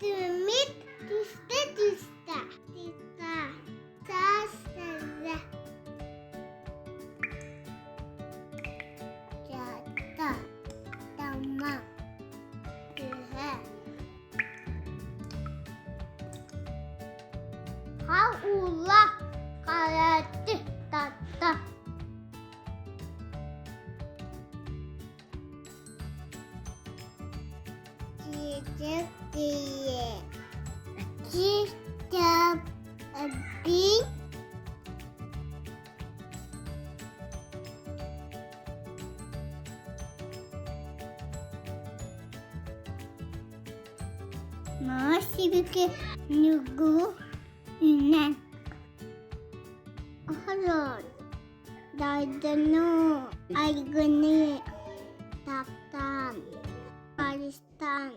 Түммүт түстэ түстэ тыта саас кэллэ Чата тама түһэ Хал уула харааты татта Сибики ньургу үүнэн Оһолор Дайдыны, айгыны, таптаан, харыстаан.